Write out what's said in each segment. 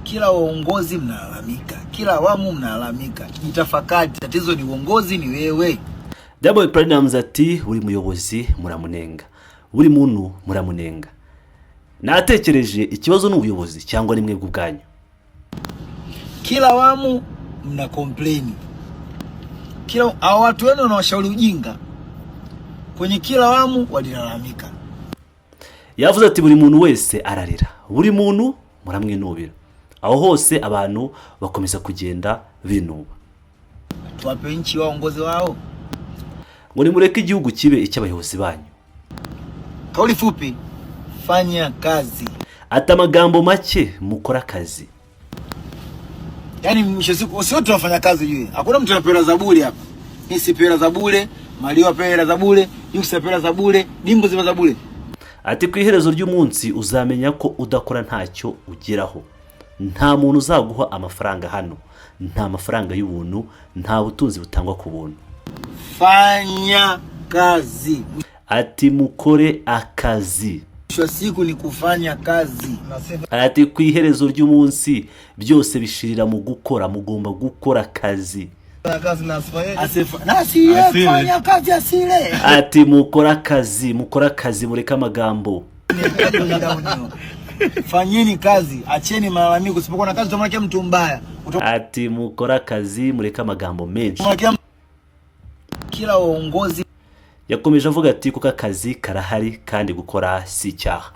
Kila uongozi mnalalamika, kila awamu mnalalamika. Jitafakari, tatizo ni uongozi, ni wewe. Diamond Platnumz ati buri muyobozi muramunenga, buri muntu muramunenga. Natekereje, ikibazo ni ubuyobozi cyangwa ni mwebwe ubwanyu? Kila awamu mna complain. Kila hao watu wenu wanawashauri ujinga, kwenye kila awamu walilalamika. Yavuze ati buri muntu wese ararira, buri muntu muramwinubira, aho hose abantu bakomeza kugenda binuba. Tuwape nchi waongozi wao. Ngo nimureke igihugu kibe icy'abayobozi banyu. Kauli fupi, fanya kazi. Ati amagambo make, mukora akazi. Yaani mwisho siku sio tunafanya kazi juu. Hakuna mtu anapewa za bure hapa. Mimi sipewi hela za bure, Mario apewe hela za bure, Yusuf apewe hela za bure, Dimbo ziba za bure. Ati ku iherezo ry'umunsi uzamenya ko udakora ntacyo ugeraho. Nta muntu uzaguha amafaranga hano, nta mafaranga y'ubuntu, nta butunzi butangwa ku buntu. Fanya kazi. Ati mukore akazi. Mwisho wa siku ni kufanya kazi. Ati ku iherezo ry'umunsi byose bishirira mu gukora, mugomba gukora akazi. Na asiyefanya kazi asile. Ati mukore akazi, mukore akazi, mureke amagambo. Fanyeni kazi, acheni malalamiko. Usipokuwa na kazi utamwekea mtu mbaya. Ati mukore akazi, mureke amagambo menshi. Utamwekea kila uongozi. Yakomeje avuga ati kuko akazi karahari kandi gukora si icyaha.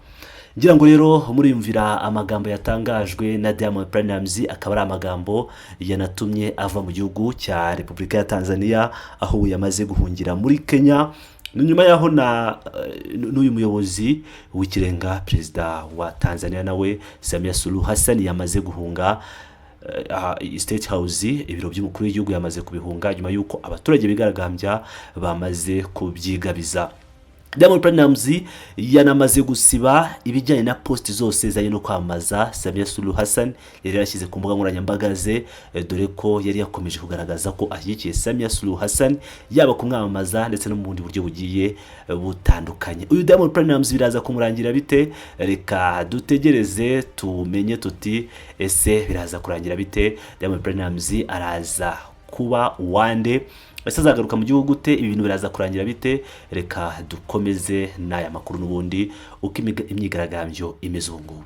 Ngira ngo rero muriyumvira amagambo yatangajwe na Diamond Platnumz, akaba ari amagambo yanatumye ava mu gihugu cya Repubulika ya Tanzania, aho ubu yamaze guhungira muri Kenya. Ni nyuma y'aho na n'uyu muyobozi w'ikirenga, perezida wa Tanzania nawe Samia Suluhu Hassan, yamaze guhunga aha, State House, ibiro by'umukuru w'igihugu, yamaze kubihunga nyuma y'uko abaturage bigaragambya bamaze kubyigabiza. Diamond Platnumz yanamaze gusiba ibijyanye na post zose zijyanye no kwamamaza Samia Suluhu Hassan yari yarashyize ku mbuga nkoranyambaga ze, dore ko yari yakomeje kugaragaza ko ashyigikiye Samia Suluhu Hassan, yaba kumwamamaza ndetse no mu bundi buryo bugiye butandukanye. Uyu Diamond Platnumz biraza kumurangira bite? Reka dutegereze tumenye tuti ese biraza kurangira bite? Diamond Platnumz araza kuba uwande? Ese azagaruka mu gihugu gute? Ibi bintu biraza kurangira bite? Reka dukomeze n'aya makuru n'ubundi uko imyigaragambyo imeze ubu ngubu.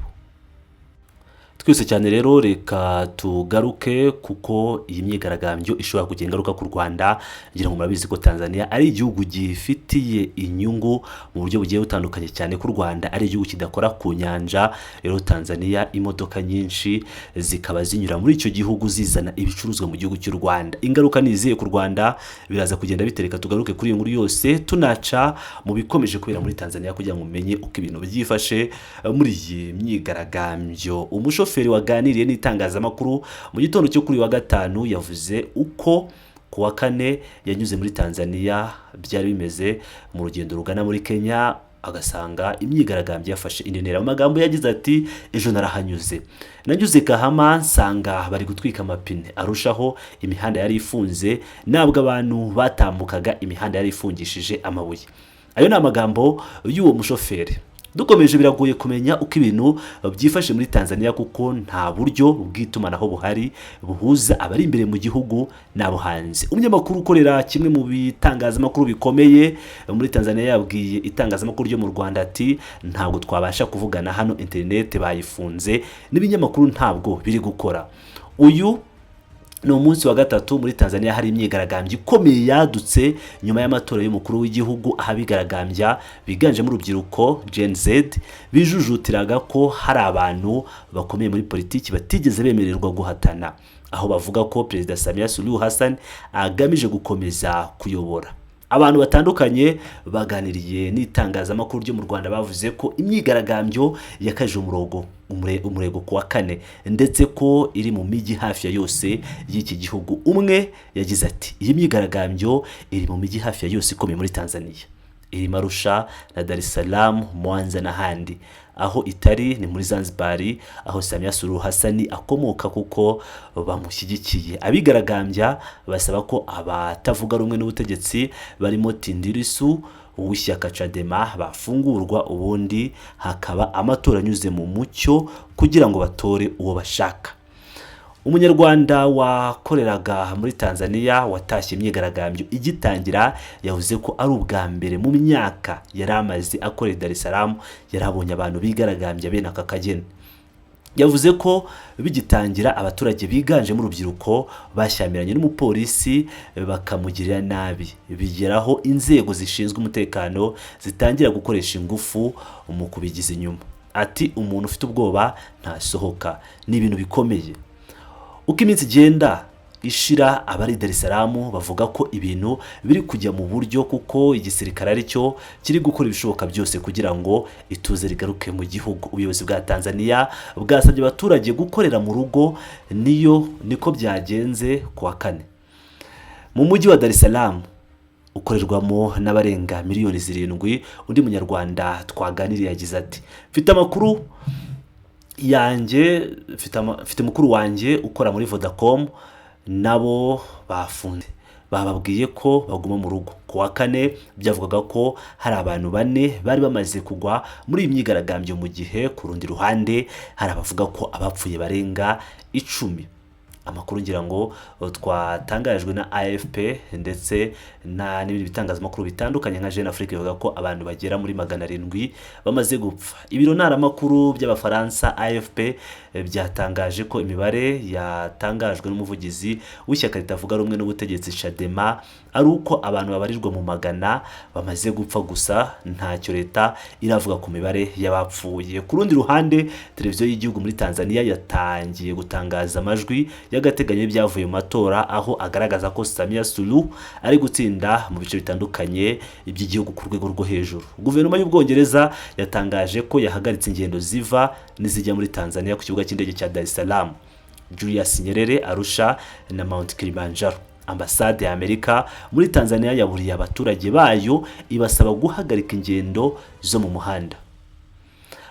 Twese cyane rero reka tugaruke, kuko iyi myigaragambyo ishobora kugira ingaruka ku Rwanda. Ngira ngo murabizi ko Tanzania ari igihugu gifitiye inyungu mu buryo bugiye butandukanye cyane ko u Rwanda ari igihugu kidakora ku nyanja. Rero Tanzania imodoka nyinshi zikaba zinyura muri icyo gihugu zizana ibicuruzwa mu gihugu cy'u Rwanda. Ingaruka ni izihe ku Rwanda? Biraza kugenda bitereka. Tugaruke kuri iyi nkuru yose, tunaca mu bikomeje kubera muri Tanzania kugira ngo umenye uko ibintu byifashe muri iyi myigaragambyo. Umushoferi waganiriye n'itangazamakuru mu gitondo cyo kuri uyu wa gatanu yavuze uko ku wa kane yanyuze muri Tanzania byari bimeze mu rugendo rugana muri Kenya, agasanga imyigaragambyo yafashe indi ntera. Mu magambo yagize ati: "Ejo narahanyuze, nanyuze Kahama nsanga bari gutwika amapine arushaho, imihanda yari ifunze, ntabwo abantu batambukaga, imihanda yari ifungishije amabuye." Ayo ni amagambo y'uwo mushoferi. Dukomeje, biragoye kumenya uko ibintu byifashe muri Tanzania kuko nta buryo bw'itumanaho buhari buhuza abari imbere mu gihugu n'abo hanze. Umunyamakuru ukorera kimwe mu bitangazamakuru bikomeye muri Tanzania yabwiye itangazamakuru ryo mu Rwanda ati: "Ntabwo twabasha kuvugana hano, interineti bayifunze n'ibinyamakuru ntabwo biri gukora." Uyu ni umunsi wa gatatu muri Tanzania hari imyigaragambyo ikomeye yadutse nyuma y'amatora y'umukuru w'igihugu, aho abigaragambya biganjemo urubyiruko Gen Z bijujutiraga ko hari abantu bakomeye muri politiki batigeze bemererwa guhatana, aho bavuga ko Perezida Samia Suluhu Hassan agamije gukomeza kuyobora. Abantu batandukanye baganiriye n'itangazamakuru ryo mu Rwanda bavuze ko imyigaragambyo yakajije umurego ku wa kane, ndetse ko iri mu mijyi hafi ya yose y'iki gihugu. Umwe yagize ati: "Iyi myigaragambyo iri mu mijyi hafi ya yose ikomeye muri Tanzania, irimo Arusha na Dar es Salaam, Mwanza n'ahandi. Aho itari ni muri Zanzibar, aho Samia Suluhu Hassan akomoka, kuko bamushyigikiye." Abigaragambya basaba ko abatavuga rumwe n'ubutegetsi barimo Tundu Lissu w'ishyaka Chadema bafungurwa, ubundi hakaba amatora anyuze mu mucyo kugira ngo batore uwo bashaka. Umunyarwanda wakoreraga muri Tanzania watashye imyigaragambyo igitangira yavuze ko ari ubwa mbere mu myaka yari amaze akorera Dar es Salaam yari abonye abantu bigaragambya bene aka kageni. Yavuze ko bigitangira abaturage biganjemo urubyiruko bashyamiranye n'umupolisi bakamugirira nabi, bigeraho inzego zishinzwe umutekano zitangira gukoresha ingufu mu kubigiza inyuma. Ati umuntu ufite ubwoba ntasohoka, ni ibintu bikomeye. Uko iminsi igenda ishira, abari Dar es Salaam bavuga ko ibintu biri kujya mu buryo kuko igisirikare aricyo kiri gukora ibishoboka byose kugira ngo ituze rigaruke mu gihugu. Ubuyobozi bwa Tanzania bwasabye abaturage gukorera mu rugo, niyo niko byagenze ku wa kane. Mu mujyi wa Dar es Salaam ukorerwamo n'abarenga miliyoni 7, undi munyarwanda twaganiriye yagize ati mfite amakuru yanjye, mfite mukuru wanjye ukora muri Vodacom, nabo bafunze, bababwiye ko baguma mu rugo. Ku wa kane byavugaga ko hari abantu 4 bari bamaze kugwa muri iyi myigaragambyo, mu gihe ku rundi ruhande hari abavuga ko abapfuye barenga 10. Amakuru ngira ngo twatangajwe na AFP ndetse na n'ibindi bitangazamakuru bitandukanye nka Jeune Afrique bivuga ko abantu bagera muri 700 bamaze gupfa. Ibiro ntaramakuru by'Abafaransa AFP byatangaje ko imibare yatangajwe n'umuvugizi w'ishyaka ritavuga rumwe n'ubutegetsi Chadema ari uko abantu babarirwa mu magana bamaze gupfa, gusa ntacyo leta iravuga ku mibare y'abapfuye. Ku rundi ruhande, televiziyo y'igihugu muri Tanzania yatangiye gutangaza amajwi y'agateganyo y'ibyavuye mu matora, aho agaragaza ko Samia Suluhu ari gutsinda mu bice bitandukanye by'igihugu ku rwego rwo hejuru. Guverinoma y'Ubwongereza yatangaje ko yahagaritse ingendo ziva n'izijya muri Tanzania ku kibuga cy'indege cya Dar es Salaam, Julius Nyerere, Arusha na Mount Kilimanjaro. Ambasade ya Amerika muri Tanzania yaburiye abaturage bayo ibasaba guhagarika ingendo zo mu muhanda.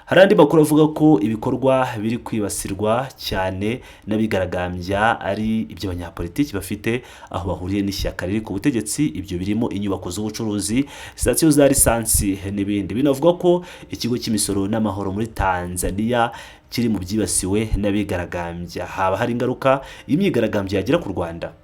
Hari andi makuru avuga ko ibikorwa biri kwibasirwa cyane n'abigaragambya ari iby'abanyapolitiki bafite aho bahuriye n'ishyaka riri ku butegetsi. Ibyo birimo inyubako z'ubucuruzi, sitasiyo za lisansi n'ibindi. Binavuga ko ikigo cy'imisoro n'amahoro muri Tanzania kiri mu byibasiwe n'abigaragambya. Haba hari ingaruka imyigaragambyo yagira ku Rwanda?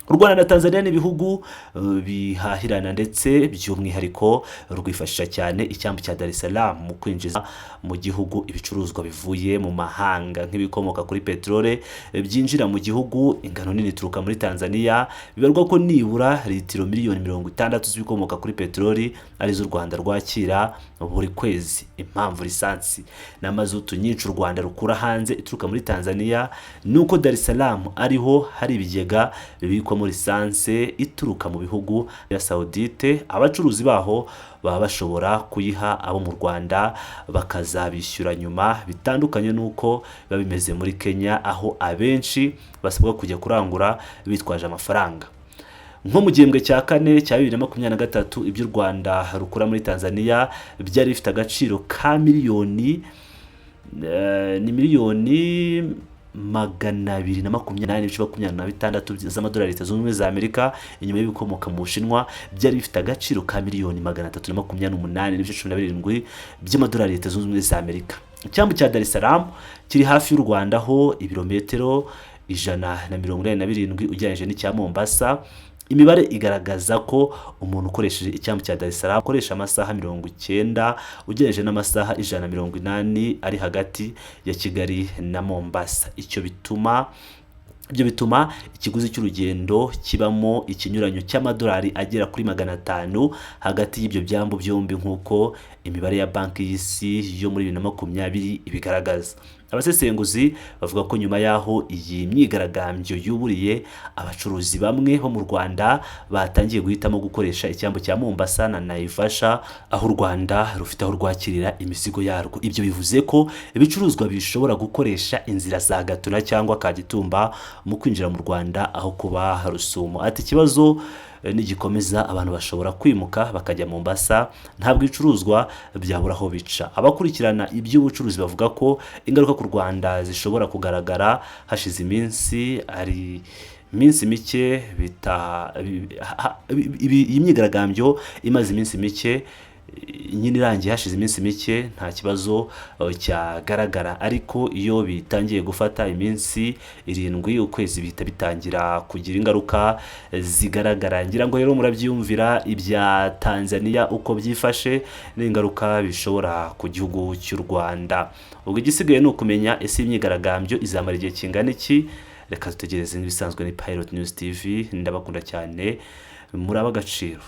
U Rwanda na Tanzania ni ibihugu bihahirana, ndetse by'umwihariko rwifashisha cyane icyambu cya Dar es Salaam mu kwinjiza mu gihugu ibicuruzwa bivuye mu mahanga nk'ibikomoka kuri peteroli byinjira mu gihugu. Ingano nini ituruka muri Tanzania. Bibarwa ko nibura litiro miliyoni 60 z'ibikomoka kuri peteroli arizo u Rwanda rwakira buri kwezi. Impamvu lisansi na mazutu nyinshi u Rwanda rukura hanze ituruka muri Tanzania ni uko Dar es Salaam ariho hari ibigega bibikwamo lisansi ituruka mu bihugu bya Saudite. Abacuruzi baho baba bashobora kuyiha abo mu Rwanda bakazabishyura nyuma, bitandukanye n'uko biba bimeze muri Kenya aho abenshi basabwa kujya kurangura bitwaje amafaranga. Nko mu gihembwe cya kane cya 2023, ibyo u Rwanda rukura muri Tanzania byari bifite agaciro ka miliyoni ni miliyoni 228.26 z'amadolari Leta Zunze Ubumwe za Amerika. Inyuma y'ibikomoka mu Bushinwa byari bifite agaciro ka miliyoni 328.17 by'amadolari Leta Zunze Ubumwe za Amerika. Icyambu cya Dar es Salaam kiri hafi y'u Rwanda ho ibirometero 187 ugereranyije n'icya Mombasa. Imibare igaragaza ko umuntu ukoresheje icyambu cya Dar es Salaam akoresha amasaha 90 ugereranyije n'amasaha 180 ari hagati ya Kigali na Mombasa. Ibyo bituma ikiguzi cy'urugendo kibamo ikinyuranyo cy'amadolari agera kuri 500 hagati y'ibyo byambu byombi, nk'uko imibare ya Banki y'Isi yo muri 2020 ibigaragaza. Abasesenguzi bavuga ko nyuma y'aho iyi myigaragambyo yuburiye, abacuruzi bamwe bo mu Rwanda batangiye guhitamo gukoresha icyambu cya Mombasa na Naivasha, aho u Rwanda rufite aho rwakirira imizigo yarwo. Ibyo bivuze ko ibicuruzwa bishobora gukoresha inzira za Gatuna cyangwa Kagitumba mu kwinjira mu Rwanda aho kuba Rusumo. Ati ikibazo nigikomeza abantu bashobora kwimuka bakajya Mombasa, ntabwo ibicuruzwa byabura aho bica. Abakurikirana iby'ubucuruzi bavuga ko ingaruka ku Rwanda zishobora kugaragara hashize iminsi ari minsi mike iyi myigaragambyo imaze iminsi mike. Nyine irangiye hashize iminsi mike, nta kibazo cyagaragara, ariko iyo bitangiye gufata iminsi 7, ukwezi, bihita bitangira kugira ingaruka zigaragara. Ngira ngo rero murabyiyumvira ibya Tanzania uko byifashe n'ingaruka bishobora ku gihugu cy'u Rwanda. Ubwo igisigaye ni ukumenya ese imyigaragambyo izamara igihe kingana iki. Reka dutegereze. Nk'ibisanzwe ni Pilot News TV, ndabakunda cyane, muraba agaciro.